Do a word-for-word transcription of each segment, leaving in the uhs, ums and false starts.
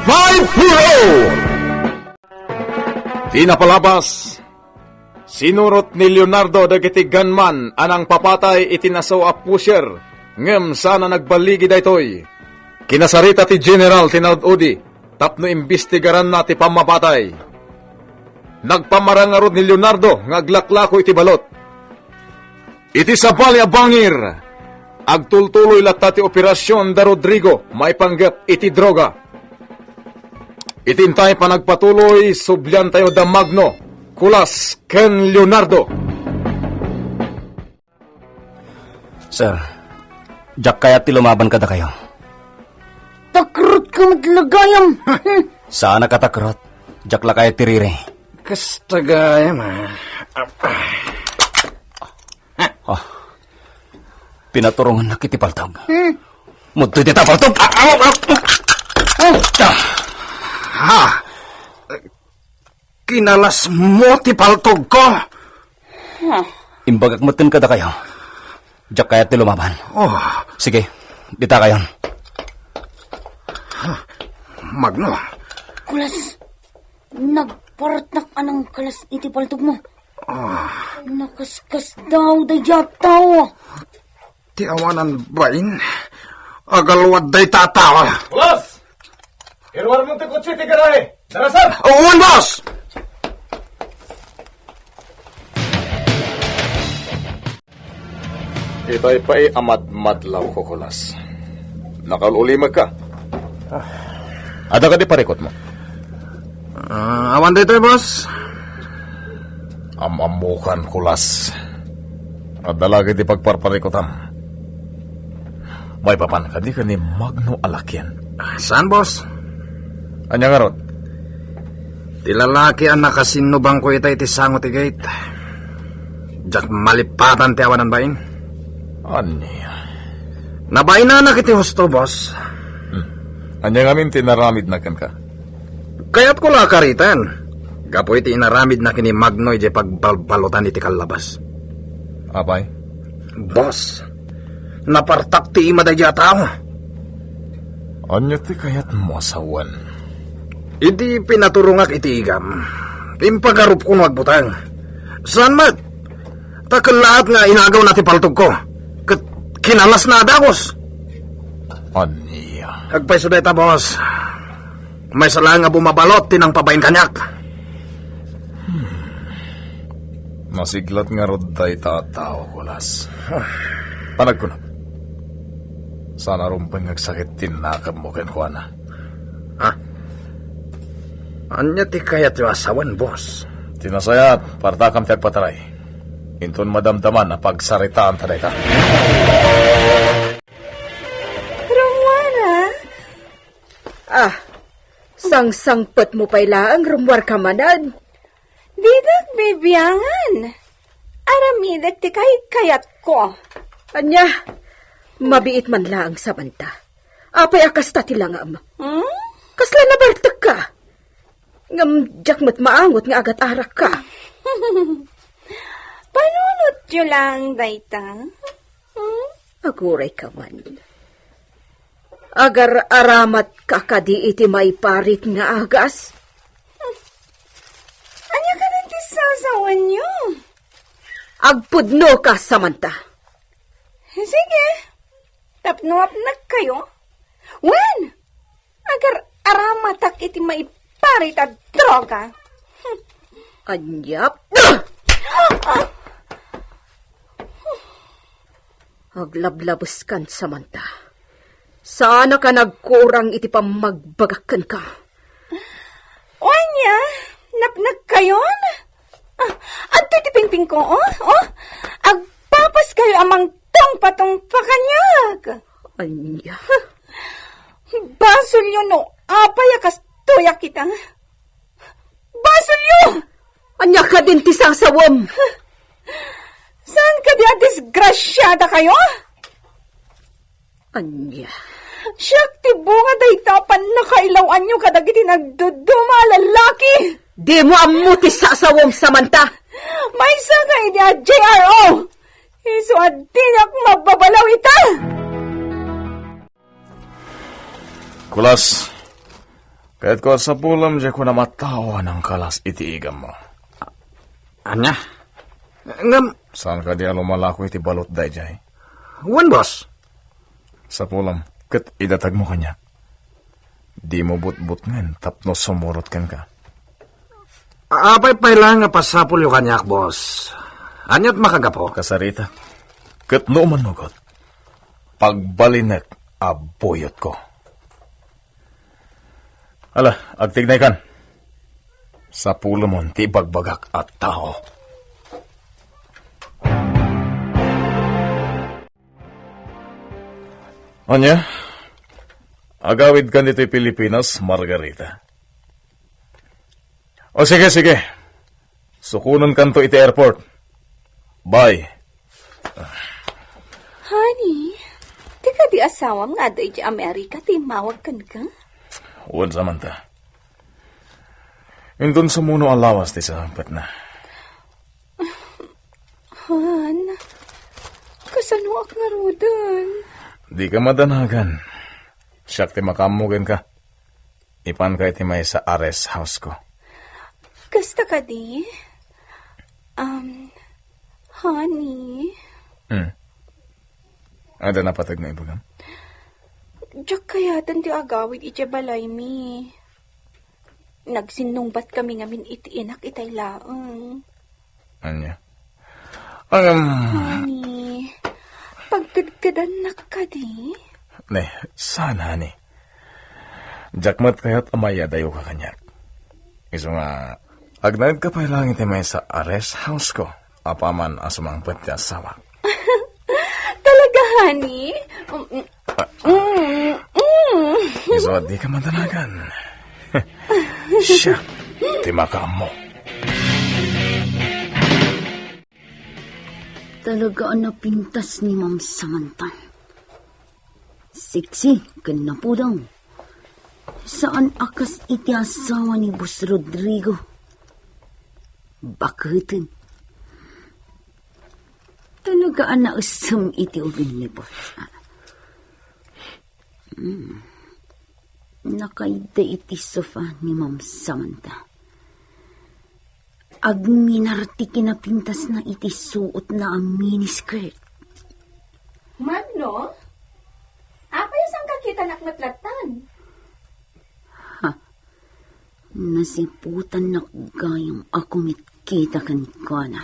Five four oh. Ti napalabas, sinurot ni Leonardo dagiti gunman a nangpapatay iti nasaw a pusher, ngem saan a nagballigi daytoy. Kinasarita ti general ti naud-udi tapno imbestigaranna ti pammapatay. Nagpamarang ngarud ni Leonardo nga aglaklako iti balot. Iti sabali a bangir, agtultuloy latta ti operasion da Rodrigo maipanggep iti droga. Iti intay panagpatuloy, subliantayo da Magno, Kulas, ken Leonardo. Sir, diak kayat ti lumaban kadakayo. Takrot ka met la gayam. Saan a katakrot. Diak la kayat ti riri. Kasta gayam, ah. Ah, pinaturongannak iti paltog. Hmm? Mudto dita paltog. Ah, ah, ah, ah. Ah. Ha? Kinalasmo ti paltogko. Huh. Imbagak metten kadakayo. Diak kayat ti lumaban. Oh. Sige, ditakayon. Magno. Kulas, nagpartak a nangkalas iti paltogmo. Ah. Nakaskas daw dayta a tao. Ti awanan bain, agalwad dayta a tao. Boss! Iruarmo ti kotse ti garahe. Darasan! Wen, boss! Itay pay a madmadlaw, Kulas. Nakaul-ulimekka. Adda kadi parikutmo? Ah, awan daytoy, boss. Am-ammokan, Kulas. Adda la kadi pagparparikutam. Maipapan kadi ken ni Magno a lakien? Saan, boss? Ania ngarud? Ti lalaki a nakasinnubangko itay ti sango ti gate. Diak malipatan ti awanan bain. Ania? Nabainanak iti husto, boss. Hmm. Ania ngamin ti inaramidna kenka? Kayatko la a karitan. Gapu iti inaramidna ken ni Magno idiay pagbalbalotan iti kallabas. Apay? Boss, napartak ti ima daydiay a tao. Ania ti kayatmo a sawen? Idi pinaturongak iti igam, impagarupko no agbutang. Saan met? Ta kellaat nga inagawna ti paltogko, ket kinalasna a dagus. Ania? Agpayso dayta, boss. Maysa laeng a bumabalot ti nangpabain kaniak. Hmm. Nasiglat ngarud dayta a tao, Kulas. Panagkunak, saan a rumpen nga agsakit ti nakemmo kenkuana. Ha? Ania ti kayatyo a sawen, boss? Ti nasayaat, partakam ti agpataray. Inton madamdaman a pagsaritaanta dayta. Rummuarak? Ah, sangsangpetmo pay laeng, rummuarka manen. Didak bibiangan. Aramidek ti kaykayatkon. Ania, mabiit man laeng, Samantha. Apay a kasta ti langam? Hmm? Kasla nabartekka? Ngem diak met maangot nga agat-arakka. Panunotyo laeng dayta. Hmm? Agurayka man. Agar-aramatka kadi iti maiparit nga agas? Ania kadi ti sasawenyo? Agpudnoka, Samantha. Sige, tapno apnekkayo. Wen, agar-aramatak iti maiparit a droga. Ania? Aglablabeskan, Samantha. Saanaka nagkurang iti pammagbagak kenka. O ania, napnekkayon? Ah, adtoy ti pingpingko, oh? Oh? Agpapaskayo a mangtungpatungpa kaniak. Ania? Basolyo no apay a kastoyak ita. Basolyo! Ania kadin ti sasawem? Saan kadi a disgrasiadakayo? Ania? Siak ti bunga dayta a pannakailaw-anyo kadagiti nagduduma a lalaki! Dimo ammo ti sasawem, Samantha! Maysaka idi a J R O! Isu a dinak mababalaw ita! Kulas, Kayatko a sapulem diay kunam a tao a nangkalas iti igammo. Ania? Ngem saan kadi a lumalako iti balot daydiay? Wen, boss. Sapulem ket idatagmo kaniak. Dimo butbutngen tapno sumurot kenka. Apay pay laeng a pasapulyo kaniak, boss? Aniat makagapu? Kasarita. Ket no umanugot, pagbalinek a buyotko. Ala, agtignaykan. Sapulemon ti ibagbagak a tao. Ania? Agawidkan ditoy Pilipinas, Margarita? O sige, sige. Sukonenkanto iti airport. Bye. Honey, ti kadi asawam nga adda iti Amerika ti immawag kenka? Wen, Samantha. Inton sumuno a lawas ti sangpetna. Han, kasanoak ngaruden? Dika madanagan. Siak ti makaammo kenka. Ipanka iti maysa a rest house ko. Kasta kadi? Um, honey? Hmm. Adda napateg nga ibagam? Diak kayaten ti agawid iti balaymi. Nagsinnungbat kami ngamin iti inak itay laeng. Ania? Agam. Honey, pagkedkedannak kadi? Ne, saan, honey? Diak met kayat a mayadayoka kaniak. Isu nga, agnaedka pay laeng iti maysa a rest house ko, apaman a sumangpet ti asawak. Talaga, honey? Mm, mm, mm. Isu a dika madanagan. Siak ti makaammo. Talaga a napintas ni Ma'am Samantha. Sexy ken napudong. Saan a kas iti asawa ni Boss Rodrigo. Baketen. Talaga a naesem iti ulin ni Boss. Hmm. Nakaidda iti sofa ni Ma'am Samantha. Agminar ti kinapintasna iti suotna a miniskirt. Mano? Apay a saan kakitanak met lattan? Ha? Nasiputannak gayam a kumitkita kenkuana.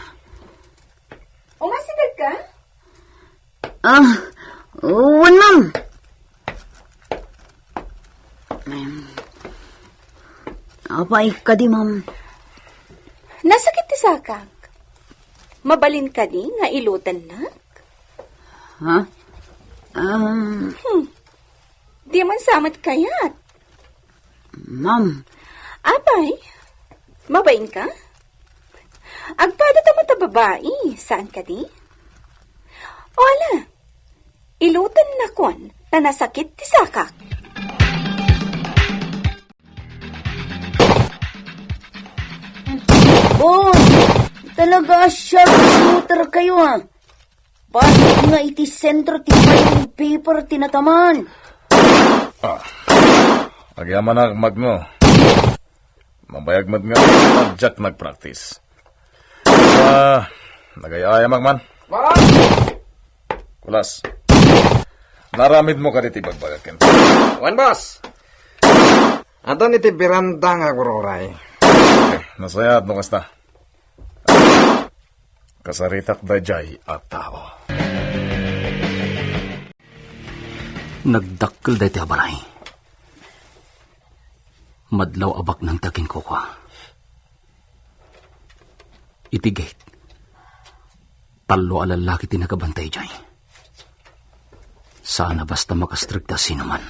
Umasidegka? Ah, wen, ma'am. Em, apay kadi, ma'am? Nasakit ti sakak. Mabalin kadi nga ilutennak? Ha? Um, Hmm. Di man sa met kayat. Ma'am. Apay, mabain ka? Agpada ta met a babai, saan kadi? O ala, ilutennakon ta nasakit ti sakak. Boss, talaga a sharpshooter kayo, ah. Bassit nga iti sentro ti writing paper ti nataman. Ah. Agyamanak, Magno. Mabayag met nga, diak nagpractice. Ah, nagay-ayamak man. Boss! Kulas. Naramidmo kadi ti ibagbagak kenka? Wen, boss. Addan iti beranda nga agururay. Eh, nasayaat no kasta. Kasaritak daydiay a tao. Nagdakkel daytoy a balay. Madlaw a baknang ti aginkukua. Iti gate, tallo a lallaki ti nagabantay idiay. Saan a basta makastrikta sinuman.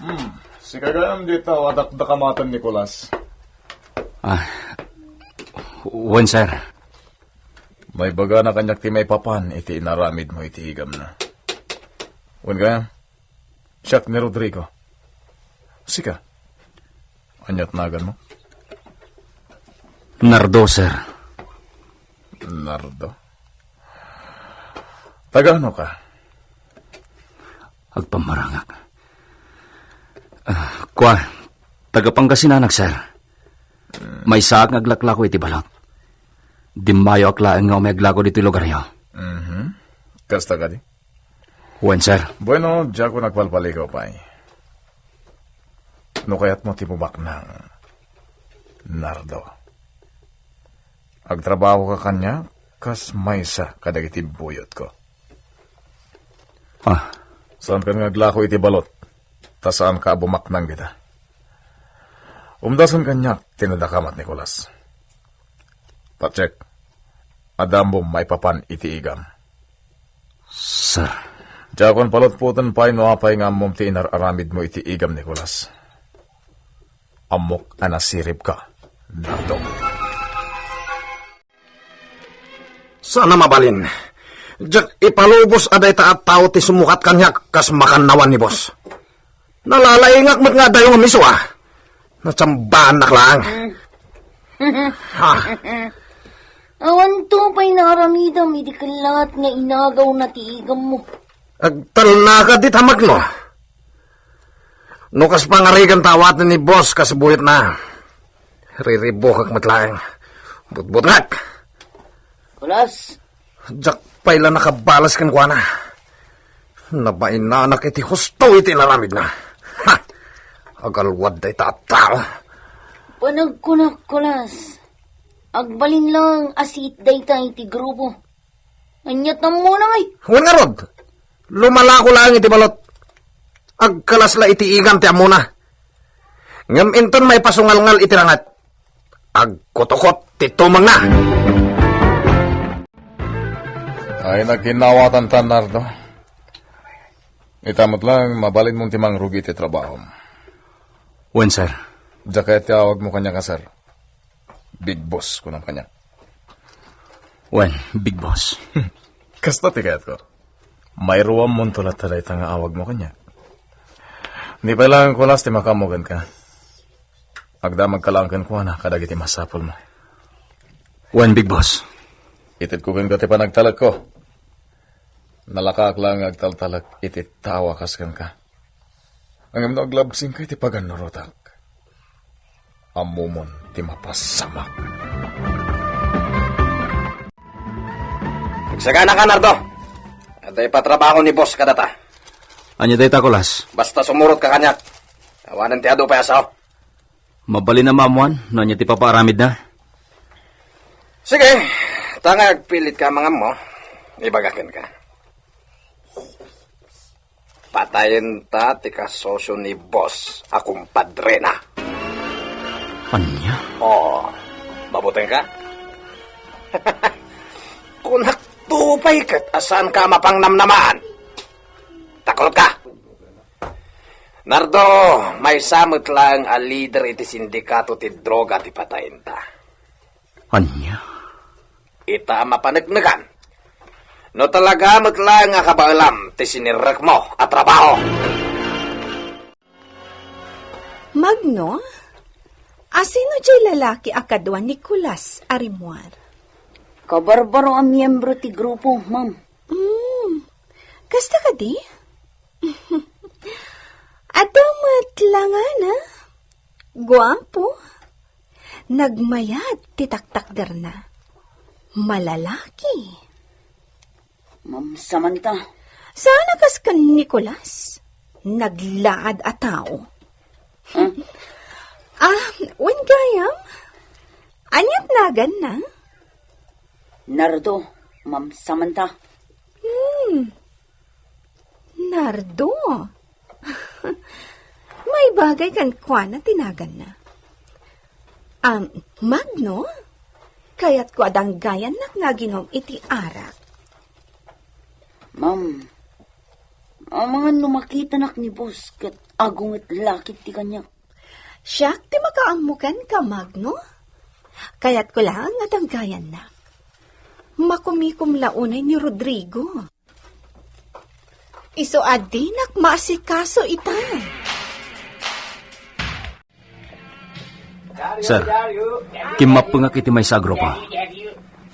Hmm, sika gayam dita a dakdakamaten, Nicolas. Ah, wen, sir. Maibagana kaniak ti maipapan iti inaramidmo iti igamna. Wen gayam, siak ni Rodrigo. Sika, aniat naganmo? Nardo, sir. Nardo? Taga-ano ka? Agpammarangak. Ah, kua, Taga Pangasinan, sir. Maysaak nga aglaklako iti balot. Dimmayoak laeng nga umay aglago ditoy lugaryo. Mhm. Kasta kadi? Wen, sir. Bueno, diak nagpalpaligaw pay. No kayatmo ti bumaknang, Nardo, agtrabahoka kaniak kas maysa kadagiti buyotko. Ah. Saankan nga aglako iti balot, ta saanka a bumaknang dita. Umdasen kaniak ti nadakamat, Nicolas. Patsek, adda ammom maipapan iti igam. Sir. Diakon palutpoten pay no apay nga ammom ti inar-aramidmo iti igam, Nicolas. Ammok a nasiribka, Nardo. Saan a mabalin. Diak ipalubos a dayta a tao ti sumukat kaniak kas makannawan ni boss. Nalalaingak met nga adayo nga misua. Natsambaannak laeng. Ha? Awanto pay naaramidam idi kellaat nga inagawna ti igammo. Agtalnaka dita, Magno. No kas pangarigan ta awaten ni boss kas buyotna, riribukek met laeng. Butbutngak. Kulas. Diak pay la nakabalas kenkuana. Nabainanak iti husto iti inaramidna. Ha! Agalwad dayta a tao. Panagkunak, Kulas. Agbalin lang a siit dayta iti grupo. Ania ti ammona, ay? Wen ngarud, lumalako laeng iti balot. Agkalas la iti igam ti ammona. Ngem inton maipasungalngal iti rangat, agkutukot ti tumengna. Ay, nagkinnawatan ta, Nardo. Ita met lang, mabalinmon ti mangrugi iti trabahom. Wen, sir. Diak kayat ti awagmo kaniak a sir. Big Boss, kunam kaniak. Wen, Big Boss. Kasta ti kayatko. Mairuammonto latta dayta nga awagmo kaniak. Ni pay laeng, Kulas, ti makaammo kenka. Agdamagka laeng kenkuana kadagiti masapulmo. Wen, Big Boss. Itedko kenka ti panagtalekko. Nalakaak laeng nga agtaltalek iti tao a kas kenka. Ngem no aglabsingka iti pagannurotak, ammomon ti mapasamak. Agsaganaka, Nardo. Adda ipatrabaho ni boss kadata. Ania dayta, Kulas? Basta sumurotka kaniak. Awanen ti adu pay a sao. Mabalin a maammuan no ania ti papaaramidna. Sige, ta nga agpilitka a mangammo, ibaga kenka. Patayenta ti kasosio ni boss a kumpadrena. Ania? Oo. Mabutengka? Kunakto pay ket a saanka a mapangnamnamaan. Takulotka. Nardo, maysa met laeng a lider iti sindikato ti droga ti patayenta. Ania? Ita a mapaneknekan. No talaga met laeng a kabaelam ti sinirrekmo a trabaho. Magno, asino diay lalaki a kadua ni Kulas a rimmuar? Kabarbaro a miyembro ti grupo, ma'am. Hmm, kasta kadi? Adda met la ngana. Guapo. Nagmayat ti taktakderna. Malalaki. Ma'am Samantha. Saan a kas ken Nicolas? Naglaad a tao. Huh? Ah, wen gayam? Aniat naganna? Nardo, Ma'am Samantha. Hmm. Nardo. Maibagay kenkuana ti naganna. Am, Magno, kayatko a danggayannak nga aginom iti arak. Ma'am, amangan no makitanak ni boss ket agunget la ketdi kaniak. Siak ti makaammo kenka, Magno. Kayatko laeng a danggayannak. Makumikom la unay ni Rodrigo. Isu a dinak maasikaso ita. Sir, kimmappengak iti maysa a grupo.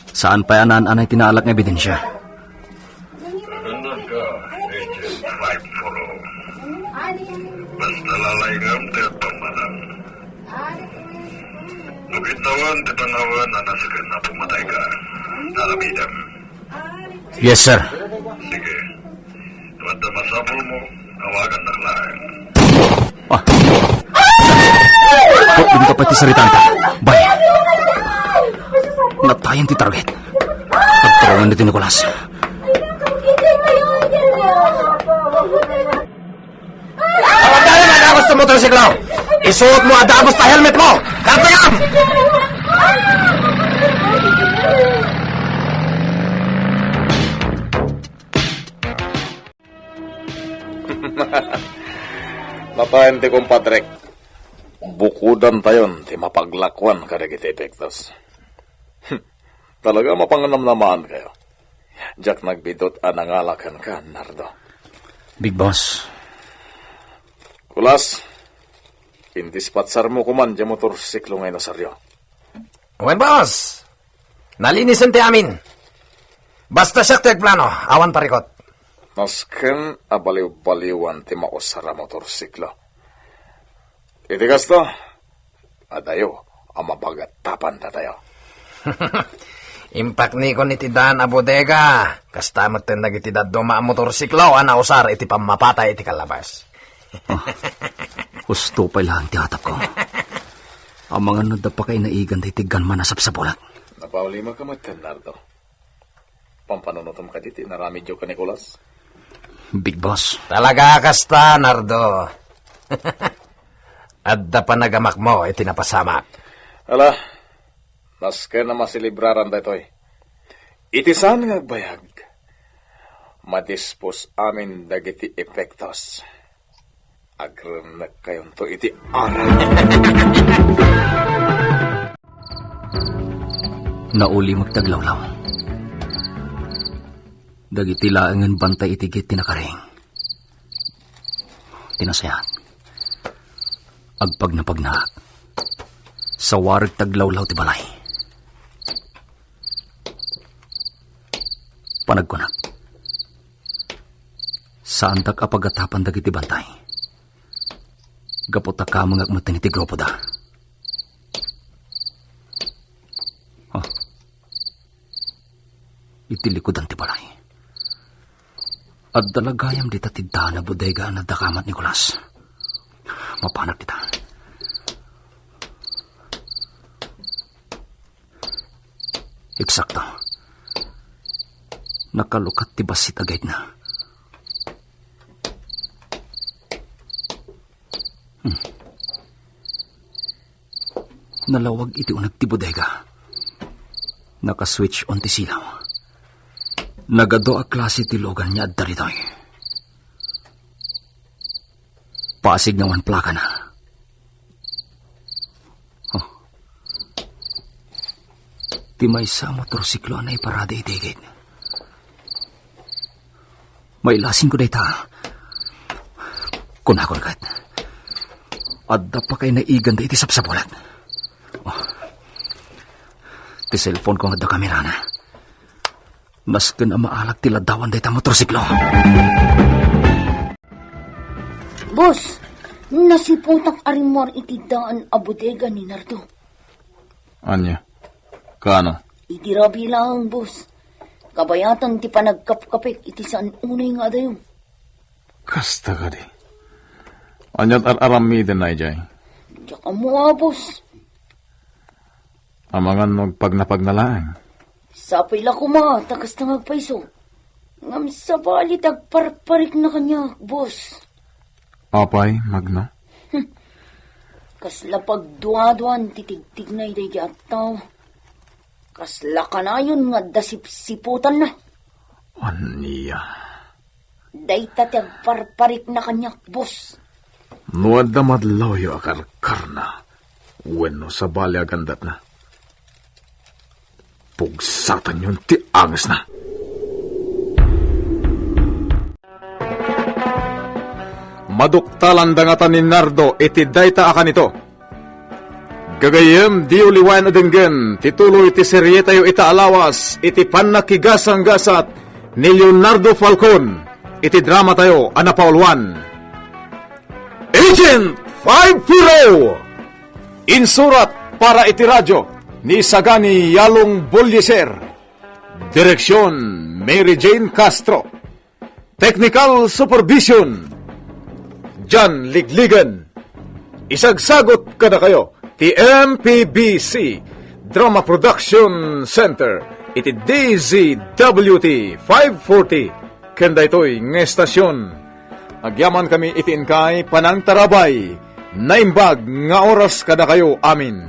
Saan pay a naan-anay ti naalak nga ebidensia. Basta lalaingam ti agpammanang. No bitawan ti panawen a nasken a pumatayka, aramidem. Yes, sir. Sige. No adda masapulmo, awagannak laeng. Ah. Ko, inka pati saritanta. Bay. Natayan ti target. Agtarangan ni Nicolas. Awan tayo, madagos ti motorsiklo! Isuot mo a dagos ta helmet mo! Kartayam! Natayan ti kumpadrek. Bukodantayon ti mapaglakuan kadagiti epektos. Talaga, mapannamnamaankayo. Diak nagbiddut a nangala kenka, Nardo. Big Boss. Kulas, indispatsarmo koman diay motorsiklo nga inusaryo. Wen, boss! Nalinisen ti amin. Basta siak ti agplano, awan parikot. Nasken a baliw-baliwan ti mausar a motorsiklo. Iti kasta, adayo a mapagatapan datayo. Impaknikon iti daan a bodega. Kasta metten dagiti dadduma a motorsiklo a nausar iti pammapatay iti kallabas. Ah, husto pay laeng ti atapko. Amangan no adda pakainaigan daytoy gunman a sapsabolak. Napaulimek ka met, Nardo. Pampanunotem kadi ti inaramidyo ken Nicolas? Big Boss. Talaga kasta, Nardo. Adda panagamakmo iti napasamak. Ala, nasken a maselebraran daytoy. Iti saan nga agbayag, madispos amin dagiti epektos. Agrennekkayonto iti arak. Naulimek ti aglawlaw. Dagiti laengen bantay iti gate ti nakaring. Ti nasayaat, agpagnapagnaak. Sawarek ti aglawlaw ti balay. Panagkunak, saandak a pagatapan dagiti bantay. Gapu ta kamengak metten iti grupoda. Ah. Iti likudan ti balay. Adda la gayam dita ti daan a bodega a nadakamat ni Nicolas. Mapanak dita. Eksakto. Nakalukat ti bassit a guide-na. Hmm. Nalawag iti uneg ti bodega. Naka-switch on ti silaw. Nagadu a klase ti logan nga adda ditoy. Pasig nga awan plakana. Oh. Ti maysa a motorsiklo a naiparada iti igid. Mailasinko dayta. Kunakon ket, adda pakainaigan dayta ti sapsabolak. Oh. Ti cellphone-ko nga adda kamerana. Nasken a maalag ti ladawan dayta motorsiklo. Boss, nasiputak a rimmuar iti daan a bodega ni Nardo. Ania? Kaano? Idi rabii laeng, boss. Kabayatan ti panagkapkapek iti saan unay nga adayo. Kasta kadi. Ania't ar-aramidenna idiay? Diak ammo, boss. Amangan no agpagnapagna laeng. Sapay la koma ta kasta nga agpayso. Ngem sabali ti agparparikna kaniak, boss. Apay, Magna? Hmm. Kasla pagduaduan ti tigtignay daydi a tao. Kasla kanayon nga adda sipsiputanna. Ania? Dayta ti agparparikna kaniak, boss. No adda madlawyo a karkarna, wenno sabali a gandatna, pugsatanyon ti angesna. Maduktalanda ngata ni Nardo iti dayta a kanito. Gagayyem, diyo liwayan a denggen ti tuloy ti serietayo ita a lawas iti pannakigasanggasat ni Leonardo Falcon iti dramatayo a napauluan, Agent five zero! Insurat para iti radyo ni Sagani Yalong Bolieser. Direksyon, Mary Jane Castro. Technical supervision, John Ligligan. Isagsagot kadakayo ti M P B C Drama Production Center iti D Z W T five forty ken daytoy nga estasyon. Agyaman kami iti inkay panangtarabay. Naimbag nga oras kadakayo amin.